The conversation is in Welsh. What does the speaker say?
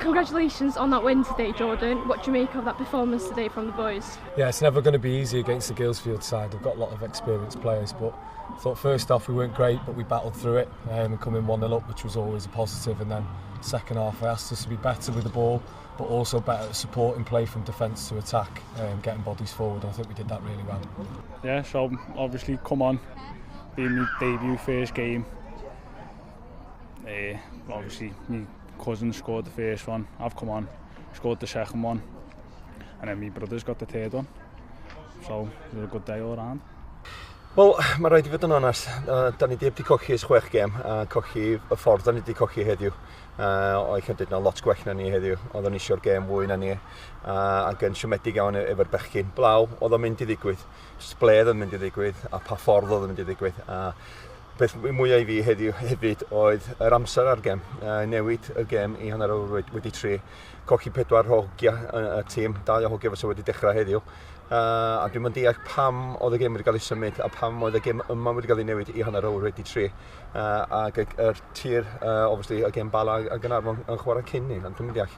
Congratulations on that win today, Jordan. What do you make of that performance today from the boys? Yeah, it's never going to be easy against the Guilsfield side. They've got a lot of experienced players, but I thought first off we weren't great, but we battled through it and come in 1-0 up, which was always a positive. And then second half, I asked us to be better with the ball, but also better at supporting play from defence to attack, getting bodies forward. I think we did that really well. Yeah, so obviously come on, being my debut first game. Obviously, my cousin scored the first one, I've come on, scored the second one, and then my brother's got the third one. So it was a good day all round. Wel, mae rhaid i fod yn onest, da ni wedi colli ers 6 gêm, a colli y ffordd da ni wedi colli heddiw. Oedd Llandudno lot gwell na ni heddiw, oedd o'n isio'r gêm fwy na ni, ac yn siomedig iawn efo'r bechgyn. Blaw, oedd o'n mynd i ddigwydd, jyst ble oedd o'n mynd i ddigwydd, a pa ffordd oedd o'n mynd i ddigwydd. A beth mwyaf i fi heddiw hefyd oedd yr amser ar gêm, newid y gêm i 3:30, colli 4 hogia y tîm, 2 o hogia fysa wedi dechrau heddiw. A dwi'n mynd deall pam oedd y gêm wedi cael ei symud a pam oedd y gêm yma wedi cael ei newid i 3:30. Ac yr tir, obviously, y gêm Bala a Gaernarfon yn chwarae cyn ni, ond dwi'n mynd deall.